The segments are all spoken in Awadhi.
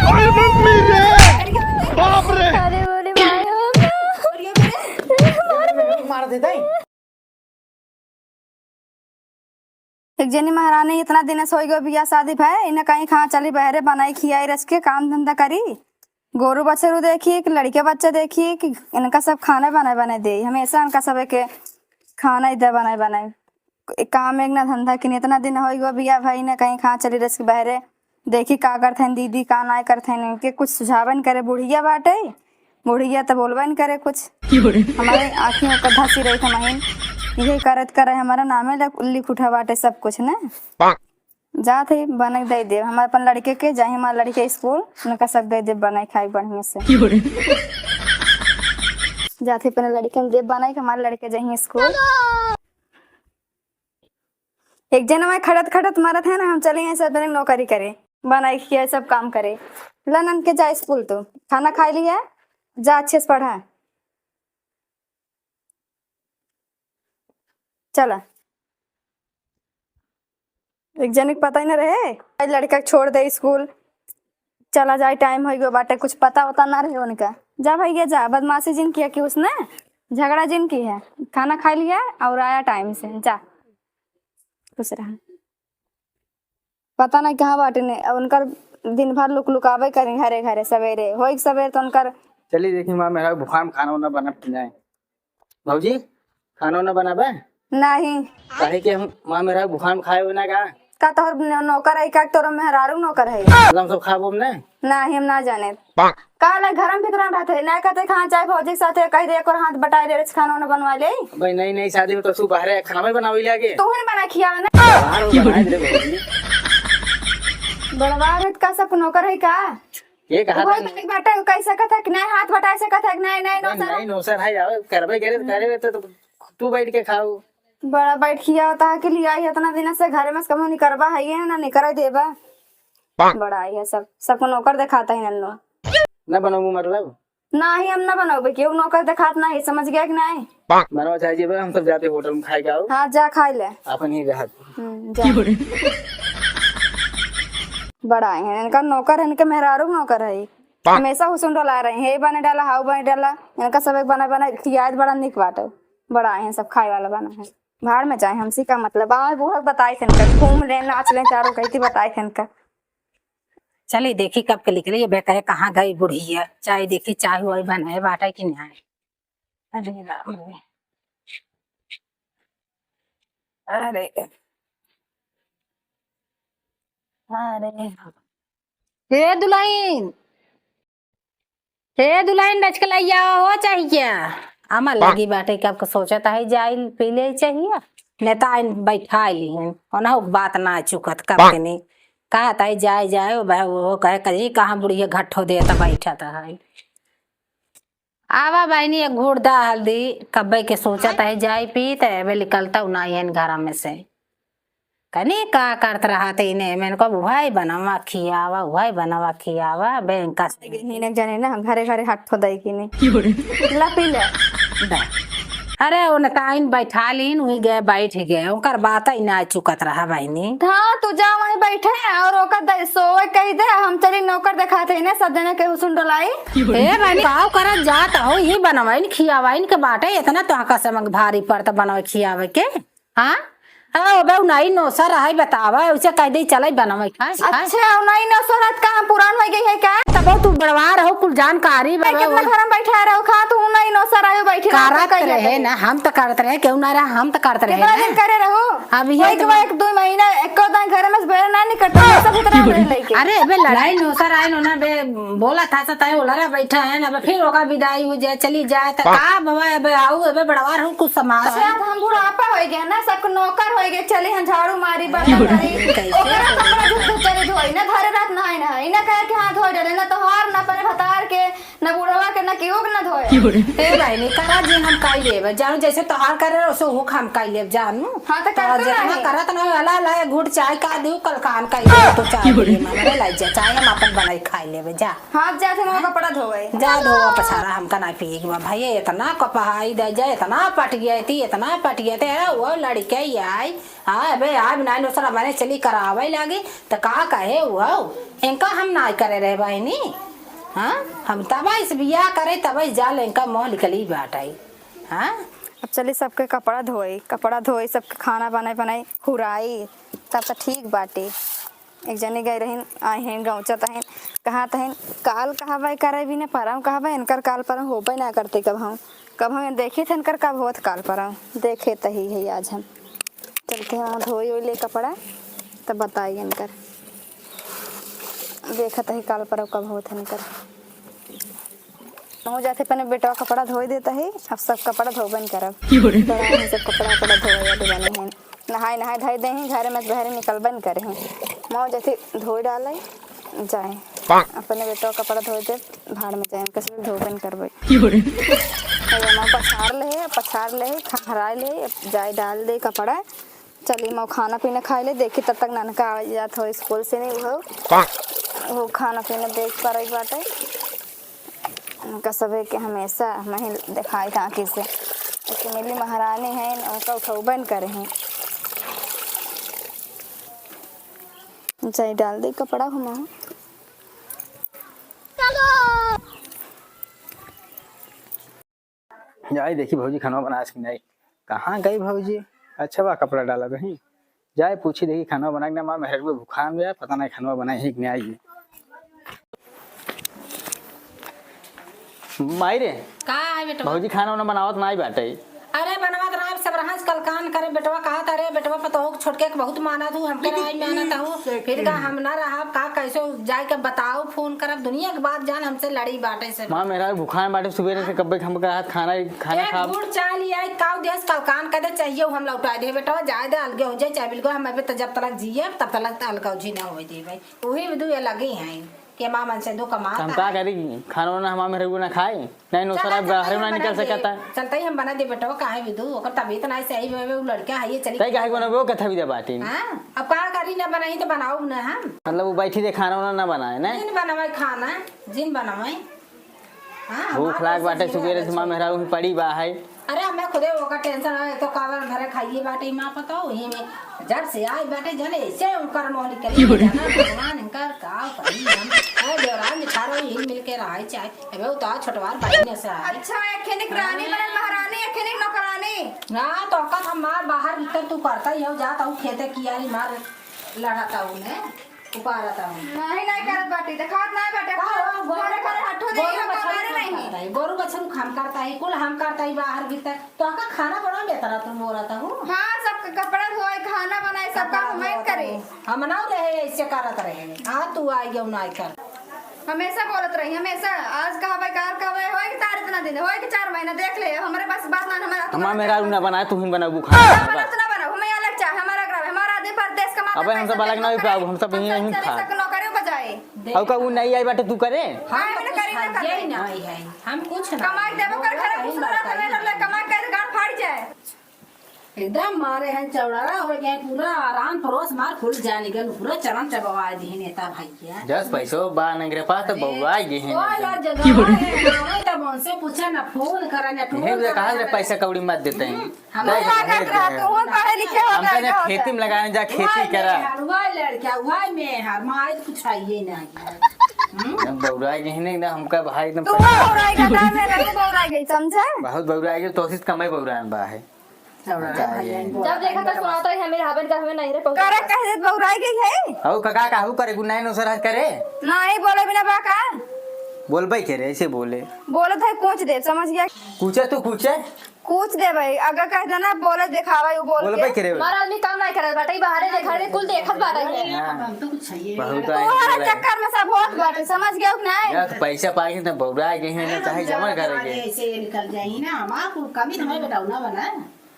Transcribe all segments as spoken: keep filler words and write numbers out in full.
अरे मम्मी रे, बाप रे। अरे बोले माय हो। मार देता है। एक जनी महारानी इतना दिन से होई गो बियाह शादी भय, इन्हें कहीं कहाँ चली बहरे बनाई खियाई रच के काम धंधा करी, गोरू बछरू देखी कि लड़के बच्चे देखी कि इनका सब खाना बनाए बनाए दे, हमेशा इनका सब के खाना इधर बनाए बनाए। एक काम एक ना धंधा किने, इतना दिन होई गो बियाह भय, इन्हें कहीं कहाँ चली रच के बहरे देखी का करत हन दीदी, का नाय करत हन, इनके कुछ सुझावन करे। बुढ़िया बाटे, बुढ़िया त बोलबे न करे कुछ। क्यों रे? हमारे आँखी में कद्धा सी रही था महीन, यही करत करे हमारा नामे लग-, लिख उठा बाटे सब कुछ ने। पाक। जात है बने दे दे हमारे अपन लड़के के, जाही हमारे लड़के स्कूल, उनका सब दे दे बनाए खाए बढ़िया से। क्यों रे? जात है अपने लड़के में दे बनाए के हमारे लड़के जाही स्कूल। एक जना वहाँ खटत खटत मरत है ना, हम चले हैं सब जने नौकरी करे, बनाई खियाई सब काम करे। ला नन के जा स्कूल, तो खाना खाई लिया, जा अच्छे से पढ़ा। चला। एक जने के पता ही ना रहे, आज लड़का के छोड़ दे स्कूल, चला जाए, टाइम हो गयो बाटे, कुछ पता वता ना रहे उनका। जा भैया जा, बदमाशी जिन किया कि उसने झगड़ा जिन की है, खाना खा लिया और आया टाइम से, जा खुश रहा। पता नहीं कहाँ बाटे ने, अब उनकर दिन भर लुक लुकावे करी घरे घरे, सवेरे होई सवेरे तो उनकर। चलिए देखी माँ मेहरारू बुखार में खाना उना बना कि नाहीं। भौजी, खाना उना बनाबे? नहीं। काहे कि हम माँ मेहरारू बुखार में खाए हो ना का? का तोहर न-, नौकर है का? तोर मेहरारू नौकर है? हम सब खाबो हमने। नहीं, हम ना जाने। का ले घर में भीतर रहत है, ना कहते कहाँ जाए भौजी के साथे, कह दे एक और हाथ बटाई दे, खाना उना बनवा ले। भाई, नई नई शादी में तो तू बाहरे खाना में बनावे लागे। तू ही बना खिया ना। बाहर बनाए दे भौजी। बड़वा रे, का सब नौकर है का? ये कहा वही था। बैठ बाटे, कह सकत है कि नहीं, हाथ बटाई सकत है कि नहीं, नहीं, अरे नौसर। नहीं, नौसर है, जाओ, करबे करे तो करे, तो, तो तू बैठ के खाओ। बड़ा बैठ खिया होता है कि लिया ही इतना दिन से घर में से कमो निकरबा है, ये ना निकर देबा। बड़ा है सब, सबको नौकर दिखाता है नन्नो। ना बनोबू मतलब? ना ही हम ना बनोबे, केहू नौकर दिखात ना है, समझ गया कि नहीं? बनवा चाहे जेबे, हम सब जाते होटल में खाए के आओ। हाँ, जा खाए ले। अपन ही रहत। हम्म, जा। बड़ा है, इनका नौकर है, इनके मेहरारू नौकर है। हमेशा हुसुन डोला रहे हैं, "ये बने डाला, हाउ बने डाला।" इनका सब एक बना बना खियात बड़ा निक बाटे। बड़ा है, सब खाए वाला बना है। भाड़ में जाए, हमसे का मतलब? आवे बूढ़ा बताए थे इनका, घूम ले, नाच ले, चारों कहती बताए थे इनका। चली देखी कब के निकली, ये बेकरे कहाँ गई बुढ़िया। चाय देखी, चाय वाय बनाए बाटे कि नहीं। अरे राम रे। अरे। अरे। हे दुल्हन, हे दुल्हन, बच के लइया हो चाहिए। अमा लगी बाटे कि आपको सोचत है जाई पी ले चाहिए। नेता आइन बैठा लिहन। ओना बात ना चुकत कब के नहीं। कहत है जाए जाए, वो बह-, वो कहे कही कहाँ बुढ़िया घट्ठो देत बैठत है। आवा बहिनी, एक घूर दा हल्दी, कब्बे के सोचत है जाई पी, त एबे निकलता उ ना एन घरा में से। कनी का करत रहत इने, मैंने कहा, "उहै बनवा खियावा, उहै बनवा खियावा, बैंक का से।" नीने जाने ना, घरे घरे हाथ ठो दई की नहीं। ला पी ले। दा। अरे, उन ताइन बैठा लीन, वही गए, बैठ गए, उनकर बात ही ना चुकत रहा बहिनी। हाँ, तू जा वहीं बैठे और ओकर दे, सोवे कही दे, हम चली नौकर दिखाते हैं ना, सब जने के हुसुन डोलाई। ए बहिनी, काव करत जात हो, ही बनवाइन खियावाइन के बाटे, इतना तोहका समझ भारी पड़त बनवे खियावे के, हाँ? हाँ, अबे उनाई नौसर है, बतावा, उसे कह दे, चले बनवे खाए, खाए। अच्छा, उनाई नौसर है, का हम पुरान हो गई है का? तब तू बड़वार हो, कुल जानकारी बा, भाई, कितना वो घर में बैठा रहो, खा तू उनाई नौसर आयो बैठी रहो, करत कहिया रहे कहिया। ना, हम तो करत रहे, केहू ना रहा, हम तो करत रहे कितना ना। दिन करे रहो? अब ये वही तो के एक दो महीना, एको दिन घर में से बाहर ना निकलता, ये सब इतना रहे लेके। अरे, अबे लड़ाई नौसर आए नो ना, बे, बोला था, सताए, ओलरा बैठा है ना, अबे फिर ओका विदाई हो जाए, चली जाए, तो का बाबा, अबे आऊ, अबे बड़वार हो, कुछ समाज अच्छा, है। अब हम बुढ़ापा हो गया ना, सबको नौकर हो गए, चली हम झाड़ू मारी, बर्तन करी, कैसे? ओकरा तो हमरा झूठ झूठ चली धोई ना, घरे रात नहाए ना, इना कहे कि हाँ, धोई डाले ना, तोहार ना अपने भतार के, ना बुढ़वा के, ना केहू के ना धोए। ए बहिनी, करा जिन हम काई लेब, जानू जैसे तोहार करे रहे, ओसे हुक हम काई लेब, जानू। हाँ, तो तोहार करते जितना रहे। करत ना, अला, अला, एक घूट चाय का दियो, कलकान का दियो, तो चाय दियो, हमारे लाई जा, चाय हम अपन बनाई खाई लेब, जा। हाँ, जा थे, वहाँ कपड़ा धोवे। जा धोवा पछारा, हमका ना पिए के बा। भाई, इतना कपहाई दे जा, इतना पट गया थी, इतना पट गया थे, वो लड़के ही आई, हाँ, अबे, आज नाई नोसरा बने चली करावे लागी, त का कहे वो? इनका हम नाई करे रहे बहिनी। हाँ, हम तब इस बियाह करे, तब इस जाल इनका मोह निकली बाटाई। हाँ? अब चली सबके कपड़ा धोई, कपड़ा धोई, सबके खाना बनाई, बनाई, हुराई, तब त ठीक बाटे। एक जनी गई रहिन, आई हैं, गौचत हैं, कहाँ तहिन, काल कहबे करे भी न परम कहबे, इनकर काल परम होबे ना करते कब हम, कब हम देखी थे इनकर कब होत काल परम, देखे तही है आज हम। चलते हैं वहाँ धोई ओई ले कपड़ा, तब बताई इनकर। देखत ही काल परब कब होत है इनकर। मऊ जाते अपने बेटवा कपड़ा धोई देता है, अब सब कपड़ा धोबन करब। बड़ा है सब कपड़ा, कपड़ा धोए वाले बने हैं। नहाए, नहाए धोए दे हैं, घर में से बहरे निकलबन करे हैं। मऊ जाते धोई डाले, जाए। अपने बेटवा कपड़ा धोए दे, भाड़ में जाए, इनका सब धोबन करबे। अरे मऊ पछार ले, पछार ले, खहराए ले, जाए डाल दे कपड़ा। चली मऊ खाना पीना खाई ले, देखी तब तक ननका आ जात हो स्कूल से नहीं हो। वो खाना पीना देख पर बाटे। उनका सबे के हमेशा हम ही दिखाई था आँखी से। एक मिली महारानी है, उनका उठौबन करे हैं। जाई डाल दे कपड़ा हम। जाई देखी भौजी खाना बनाए कि नहीं। कहाँ गई भौजी? अच्छा बा, कपड़ा डाला रही। जाए पूछी देखी खाना बना के ना, माँ मेहररुआ भुखान बा, पता नहीं खाना बनाई है कि नहीं आई। माई रे, का है बेटवा? भौजी खाना उना बनावत नाई बाटे। अरे बनवत रहा, सब रहा कलकान करे बेटवा, कहत अरे बेटवा पतोह के छोटके के बहुत मानत हूँ, हमके नाई मानत हूँ, फिर का हम ना रहब, का कैसे जाए के बताओ, फोन करब, दुनिया के बात जान हमसे लड़ी बाटे से। माँ मेहररुआ भुखान बाटे, सुबेरे से कब्बे के हमका हाथ खाना, खाना एक खाब। गुड़ चाय लिया, काऊ देश कलकान कदे चाहिए, हम लौटा दे बेटवा, जाए दे, अलगे हो जाए, चाहे बिल्कुल हम अबे तो जब तलक जिए, तब तलक अलगा जी ना होए दे भाई। उही भी दू अलगे हैं, के माँ मन से दो कमा हम का करी, खाना वाना हमार मेहररुआ ना खाए, नहीं नो चला, सर, आप चलते बाहर ही ना हम निकल बना दे। सकता। चलते ही हम बना दे बेटवा, काहे भी दू, ओकर तबीयत ना सही बा, वो लड़का है, ये चली तई काहे के बनाबे, वो कथा भी दे बाटी। हाँ, अब का करी, ना बनाई तो बनाओ ना हम। मतलब वो बैठी दे, खाना वाना ना बनाए, ना? जिन बनावे खाना, जिन बनावे। हाँ, भूख हमार लाग कैसे बाटे, जीवन सुबेरे है से माँ छोड़। मेहरारू ही पड़ी बा है। अरे, हमें खुदे ओकर tension है, एक तो कावर भरे खाइए बाटे, माँ पता हो, यही में जब से आई बाटे, जने ऐसे उनकर मोह निकली, क्यों रे? जाना भगवान इनकर का करी हम। अरे, देवरान निखारो, यही मिल के रहाई चाहे। अबे, वो तो छोटवार भाई ने से आई। अच्छा, एक खनिक रानी हाँ। बनल महारानी, एक खनिक नौकरानी। ना, तो का हम मार बाहर भीतर तू करता ही हो, जाता हूँ खेते कियारी मार लड़ाता हूँ मैं। उपारत हूँ। नहीं, नहीं करत बाटी, देखात नहीं बाटे। का हो, गोरू, घरे घरे हटो दे, गोरू हम बछरू करे हम नहीं। करता है, गोरू बछरू हम करता है, कुल हम करता है, बाहर भीतर। तो आका खाना बनावे बेतरा तुम बोलत हूँ। हाँ, सब कपड़ा धोए, खाना बनाए, सब कपड़ा काम हम धोए करे। हम ना रहे, ऐसे करत रहे। आ तू आई गयो ना कर। हमेशा बोलत रही, हमेशा। आज कहबे, काल कहबे, होए के तार इतना दिन, होए के चार महीना, देख ले, हमरे बस बात ना, हमारा हमार मेहरारू ना बनाए, तू ही बनाबू खाना। ना बना, तू ना बना, हमें अलग चाहे, हमारा ग्राम, हमारा आदमी परदेश कमाता, अबे, हम सब पैसा अलग ना देश भी पाओ, हम सब कमाता, यहीं, यहीं चल, चल, खा। सब नौकरी बजाए। और का ऊ नहीं आई बाटे, तू करे? हाँ, हम ना करी, ना करे। नहीं है, हम कुछ ना कमाई देबो कर, घर कुछ ना करे, ले कमाई के गाड़ फाड़ जाए। एकदम मारे हैं, चौड़ारा हो गए, पूरा आराम परोस मार खुल जाने के, पूरा चरम चबवा दिए नेता भैया। जस पैसो बा नंगरे पास तो अरे, बउआ गए हैं ओ एकदम। यार, जगह है, आवे तब उनसे पूछा ना, फोन करा ना, टूर यही करा कहा ना। पैसा कौड़ी मत देते हैं। हम नहीं, नहीं, लागत नहीं, रहा, नहीं। तू पढ़े लिखे हो हमका गए ना हो खेती में लगाने जा, खेती वही करा। मेहर, वही लड़का, वही मेहर, माँ, आज कुछ आइए ना। हम्म? एकदम बउरा गए हैं, एकदम हमका भाई एकदम तू बउरा गई, का मेहर, तू बउरा गई, समझे? बहुत बउरा गए, तो कमाई बउरान बा है। जब देखा तो सुनाता है, हमें रहबन का, हमें नहीं रे पहुंचा। करे कह देत बउराई गई है। हऊ का, का, काहू करे, गुनाह नो सरहद करे। नहीं बोले बिना बा का? बोलबे के रे, ऐसे बोले। बोलत है, कूच दे, समझ गया? कूचे तू, कूचे। कूच दे भाई, अगर कह देना, बोले दिखावा, वो बोल बोलबे के। के रे। हमारा आदमी काम नहीं करत बाटे, बाहरे देखा रे, कुल देखत बाटे है। हाँ। हम तो कुछ चाहिए नहीं। बहुत तोहरा आदमी चक्कर में सब होत बाटे, समझ गया कि नहीं? यार, तो पैसा पाए के तो बउरा गए हैं, चाहे जमा करेंगे। ऐसे ये निकल जाई ना, हमार कुल कमी तो हमें बताओ ना बना।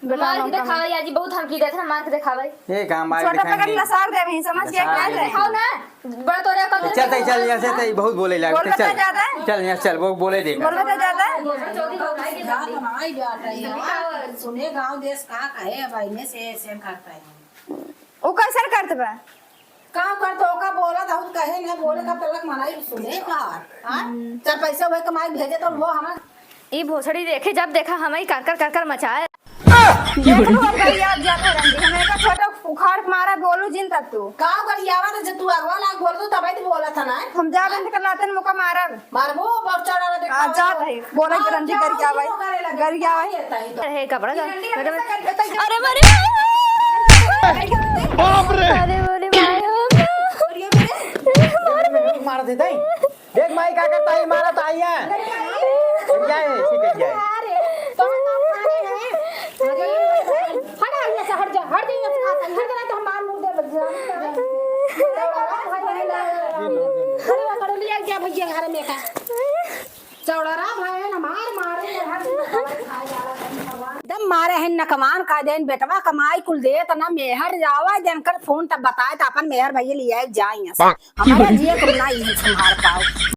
बेटा, मार के दिखावे, आज बहुत धमकी देत है, मार के दिखावे। ये कहाँ मार के छोटा दिखाएंगे? पकड़ लसार देबही, समझ गया लसार क्या देबही। है? दिखाओ ना, बड़ा तोरे का तो चल, चल, चल, यहाँ से, चल, बहुत बोले लाग, बोल चल, बता ज्यादा। चल, यहाँ से चल, वो बोले दे। बोल बता ज्यादा। दोसर चौकी बउराई के जात हमारी बात है यार। सुने गाँव देश का कहे, अब इन्हें से, से करता है। उ कैसन करत बा? का करत, ओका बोला था, कहे ना बोले का तलक मनाई सुने का। हाँ? हम्म। चार पैसा वही कमाई भेजे तो वो हमार ई भोसड़ी देखे, जब देखा हमही कर कर कर कर मचाए। देख लो, अब गरियात जात है रंडी। हमें का छोटा उखाड़ के मारा, बोलू जिन तब तू। का गरियावा तो जब तू अगवा लाग बोल दो, तबे तो बोला था ना। हम जा बंद कर लाते हैं, मुका मारब। मारबो, बहुत चढ़ा रहा, देखा आ, जात है। बोला कि हाँ, रंडी क्या गरियावा है। करे लगे? गरियावा है। ये तई तो। अरे कपड़ा ये का, रंडी का कपड़ा कैसे कर देता है? अरे मारे। बाप रे। अरे बोले मारे। मार देता है। देख माई का करता है, मारा तो आई है। क्या है, ठीक है, क्या है? अरे, तो हम खाने हैं। अरे, हट, यहाँ से हट जा, हट जा, यहाँ से, हट जा, नहीं तो हम मार मुर्दे बच जाएंगे। अरे, कड़ोलिया क्या भैया घर में का? चौड़रा भाई है ना, मार मारे हैं, हर दिन खाए जा रहा है, भगवान। एकदम मारे हैं नकमान का देन, बेटवा कमाई कुल देत ना, मेहर जावा, जनकर फोन तब बताए, तो अपन मेहर भैया लिया जाए यहाँ से। हमारा जिया तुम ना इहे संभाल पाओ।